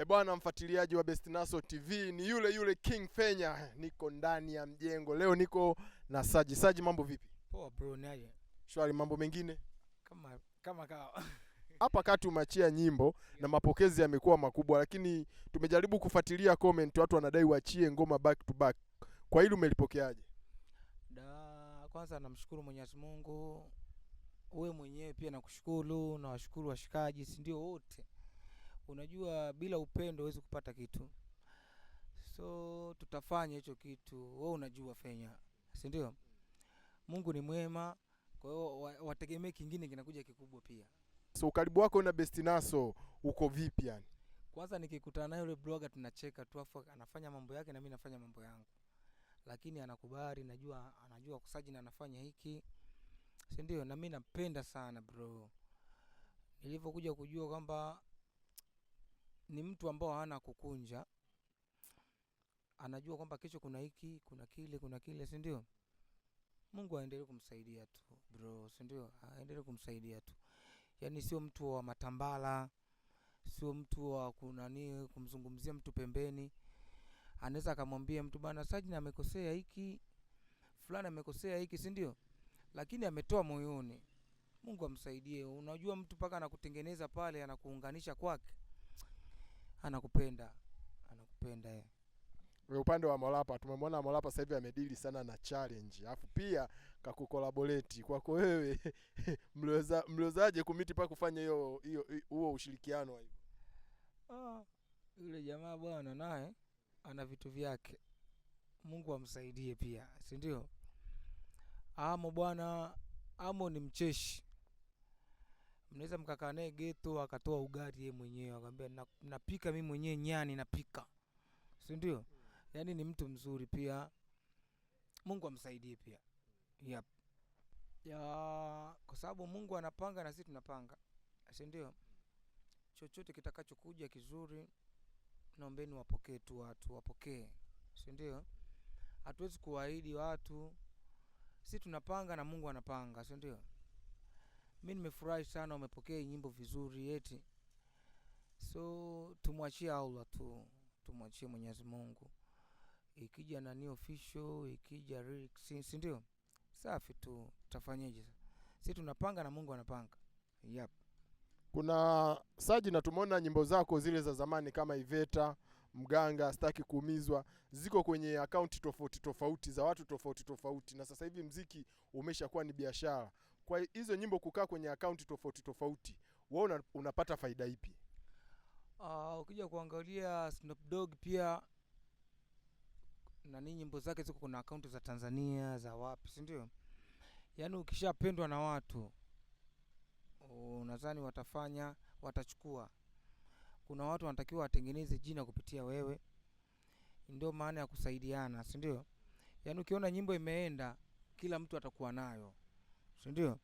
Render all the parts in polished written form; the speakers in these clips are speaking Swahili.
Bwana mfuatiliaji wa Best Naso TV, ni yule yule King Fenya, niko ndani ya mjengo leo, niko na Saji. Saji, mambo vipi? Poa bro, niaje? Shwari, mambo mengine Kama kawa. Hapa kati umeachia nyimbo na mapokezi yamekuwa makubwa, lakini tumejaribu kufuatilia comment, watu wanadai uachie ngoma back to back. Kwa hili umelipokeaje? Da, kwanza namshukuru Mwenyezi Mungu, wewe mwenyewe pia nakushukuru, na washukuru washikaji, si ndio wote. Unajua bila upendo huwezi kupata kitu, so tutafanya hicho kitu. Wewe unajua Fenya, si ndio? Mungu ni mwema, kwa hiyo wategemee kingine kinakuja kikubwa pia. So ukaribu wako na Best Naso uko vipi yani? Kwanza nikikutana naye yule blogger tunacheka tu, afu anafanya mambo yake na mimi nafanya mambo yangu, lakini anakubali, najua anajua kusaji na anafanya hiki, si ndio? Na mimi napenda sana bro, nilivyokuja kujua kwamba ni mtu ambao hana kukunja, anajua kwamba kesho kuna hiki, kuna kile, kuna kile, si ndio? Mungu aendelee kumsaidia tu bro, si ndio? Aendelee kumsaidia tu, yaani sio mtu wa matambala, sio mtu wa kunani kumzungumzia mtu pembeni. Anaweza akamwambia mtu bana, Sajini amekosea hiki, fulani amekosea hiki, si ndio? Lakini ametoa moyoni. Mungu amsaidie. Unajua mtu paka anakutengeneza pale, anakuunganisha kwake, anakupenda, anakupenda yeye. Kwa upande wa Molapa tumemwona Molapa sasa hivi amedili sana na challenge, alafu pia kakukolaborate kwako wewe. Mliwezaje kumiti pa kufanya hiyo hiyo huo ushirikiano wa hivyo? Yule jamaa bwana naye ana vitu vyake. Mungu amsaidie pia, si ndio? Amo bwana, Amo ni mcheshi. Mnaweza mkakaa naye ghetto akatoa ugali yeye mwenyewe akamwambia napika mimi mwenyewe nyani napika, si ndio? Yaani ni mtu mzuri pia. Mungu amsaidie pia. Yep. Ya, kwa sababu Mungu anapanga na sisi tunapanga, si ndio? Chochote kitakachokuja kizuri naombeni wapokee tu, watu wapokee, si ndio? Hatuwezi kuahidi watu, sisi tunapanga na Mungu anapanga, si ndio? Mimi nimefurahi sana wamepokea nyimbo vizuri eti. So tumwachie Allah tu, tumwachie Mwenyezi Mungu. Ikija nani official, ikija lyrics, si ndio? Safi tu, tutafanyaje sasa? Sisi tunapanga na Mungu anapanga. Yep. Kuna Saji, na tumeona nyimbo zako zile za zamani kama Iveta, Mganga, Sitaki Kuumizwa, ziko kwenye akaunti tofauti tofauti za watu tofauti tofauti, na sasa hivi mziki umeshakuwa ni biashara. Kwa hizo nyimbo kukaa kwenye akaunti tofauti tofauti, wewe unapata faida ipi? Ukija kuangalia Snoop Dogg pia nani nyimbo zake ziko kuna akaunti za Tanzania, za wapi, si ndio? Yaani ukishapendwa na watu unadhani watafanya, watachukua. Kuna watu wanatakiwa watengeneze jina kupitia wewe. Ndio maana ya kusaidiana, si ndio? Yaani ukiona nyimbo imeenda, kila mtu atakuwa nayo, si ndio?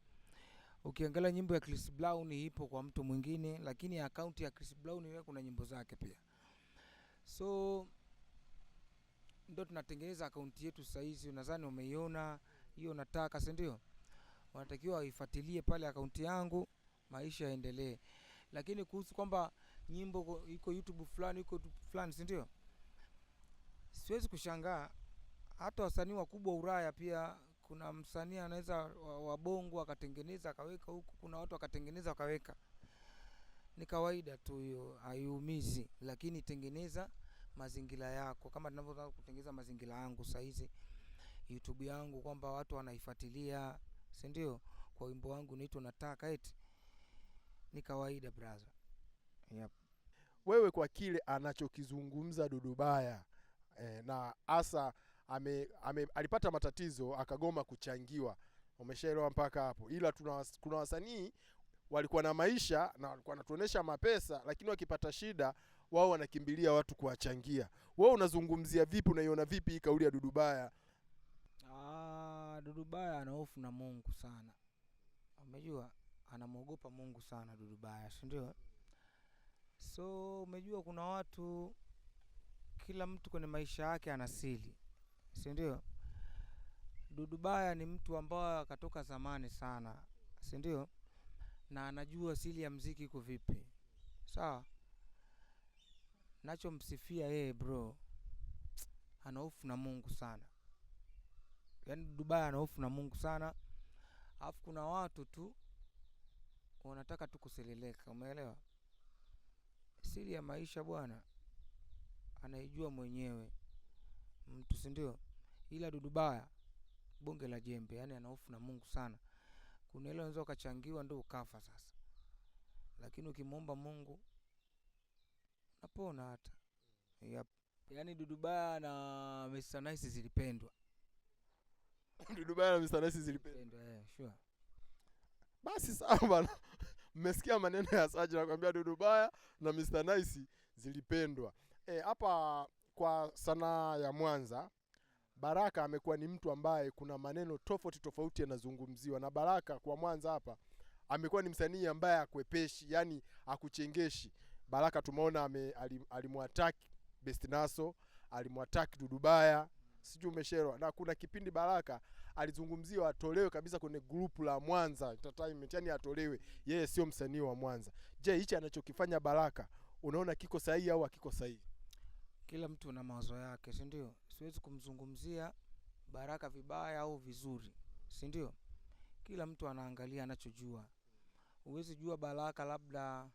Ukiangalia nyimbo ya Chris Brown ipo kwa mtu mwingine, lakini akaunti ya Chris Brown yeye kuna nyimbo zake pia. So ndio tunatengeneza akaunti yetu sasa hizi, nadhani umeiona hiyo nataka, si ndio? Wanatakiwa waifuatilie pale akaunti yangu, maisha yaendelee. Lakini kuhusu kwamba nyimbo iko YouTube fulani, iko YouTube fulani, si ndio? Siwezi kushangaa hata wasanii wakubwa Ulaya pia kuna msanii anaweza wa bongo akatengeneza akaweka huku, kuna watu wakatengeneza wakaweka. Ni kawaida tu hiyo, haiumizi, lakini tengeneza mazingira yako kama tunavyotaka kutengeneza mazingira yangu sasa hizi YouTube yangu kwamba watu wanaifuatilia, si ndio? Kwa wimbo wangu unaitwa Nataka eti. Ni kawaida brother. Yep. Wewe kwa kile anachokizungumza Dudubaya, na hasa alipata matatizo akagoma kuchangiwa, umeshaelewa mpaka hapo. Ila kuna wasanii walikuwa na maisha na walikuwa wanatuonesha mapesa, lakini wakipata shida wao wanakimbilia watu kuwachangia. Wewe unazungumzia vipi, unaiona vipi hii kauli ya Dudubaya? Dudubaya ana hofu na Mungu sana. Umejua anamuogopa Mungu sana Dudubaya, si ndio? So umejua kuna watu, kila mtu kwenye maisha yake ana siri, si ndio? Dudubaya ni mtu ambaye akatoka zamani sana, si ndio? Na anajua siri ya muziki iko vipi. Sawa? Nachomsifia yeye bro, ana hofu na Mungu sana. Yaani Dudu Baya ana hofu na Mungu sana. Alafu kuna watu tu wanataka tu kuseleleka, umeelewa? Siri ya maisha bwana anaijua mwenyewe mtu, si ndio? Ila Dudu Baya bonge la jembe, yani ana hofu na Mungu sana. Kuna ile unaweza ukachangiwa ndio ukafa sasa, lakini ukimwomba Mungu unapona hata. Yep. Yaani Dudu Baya na Mr Nice zilipendwa. Dudu Baya na Mr Nice zilipendwa. Sure. Basi sawa bana. Mmesikia maneno ya Saji, nakwambia Dudu Baya na Mr Nice zilipendwa. Hapa kwa sanaa ya Mwanza, Baraka amekuwa ni mtu ambaye kuna maneno tofauti tofauti yanazungumziwa. Na Baraka kwa Mwanza hapa amekuwa ni msanii ambaye akwepeshi, yani akuchengeshi. Baraka tumeona alimwattack Best Naso, alimwattack Dudu Baya, sijui umeshaelewa. Na kuna kipindi Baraka alizungumziwa atolewe kabisa kwenye group la Mwanza Entertainment, yani atolewe, yeye sio msanii wa Mwanza. Je, hichi anachokifanya Baraka unaona kiko sahihi au hakiko sahihi? Kila mtu ana mawazo yake, si ndio? Siwezi kumzungumzia Baraka vibaya au vizuri, si ndio? Kila mtu anaangalia anachojua. Huwezi jua Baraka labda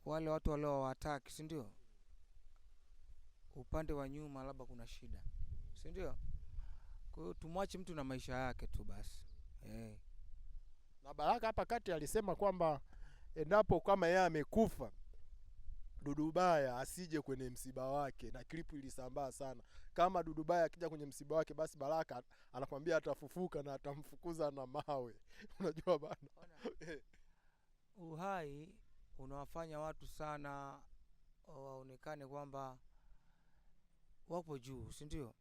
wale watu waliowataki, si ndio? Upande wa nyuma labda kuna shida, si ndio? Kwa hiyo tumwache mtu na maisha yake tu basi. Na Baraka hapa kati alisema kwamba endapo kama yeye amekufa, Dudu Baya asije kwenye msiba wake, na clip ilisambaa sana. Kama Dudu Baya akija kwenye msiba wake, basi Baraka anakuambia atafufuka na atamfukuza na mawe. Unajua bana. Uhai unawafanya watu sana waonekane kwamba wapo juu, si ndio?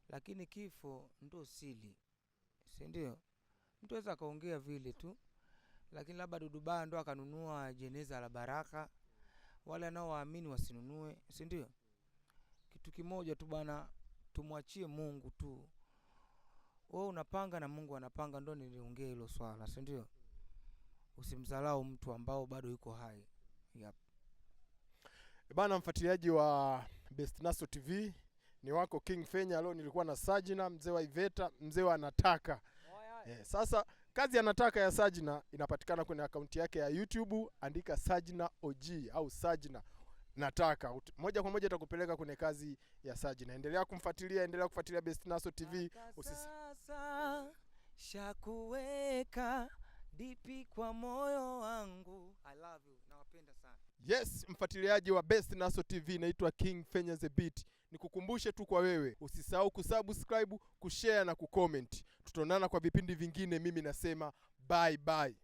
Lakini kifo ndo siri, si ndio? Mtu anaweza akaongea vile tu, lakini labda Dudu Baya ndo akanunua jeneza la Baraka, wale wanaoamini wasinunue, si ndio? Kitu kimoja tu bana, tumwachie Mungu tu. Wewe unapanga na Mungu anapanga, ndo niliongea hilo swala, si ndio? Usimdharau mtu ambao bado yuko hai. Yep. Bana, mfuatiliaji wa Best Naso TV, ni wako King Fenya. Leo nilikuwa na Sajina, mzee wa Iveta, mzee wa Nataka. Sasa kazi ya Nataka ya Sajina inapatikana kwenye akaunti yake ya YouTube, andika Sajina OG au Sajina Nataka. Moja kwa moja itakupeleka kwenye kazi ya Sajina. Endelea kumfuatilia, endelea kufuatilia Best Naso TV. Sasa shakuweka dipi kwa moyo wangu. I love you. Nawapenda sana. Yes, mfuatiliaji wa Best Naso TV, naitwa King Fenya the Beat. Nikukumbushe tu kwa wewe, usisahau kusubscribe, kushare na kucomment. Tutaonana kwa vipindi vingine. Mimi nasema bye bye.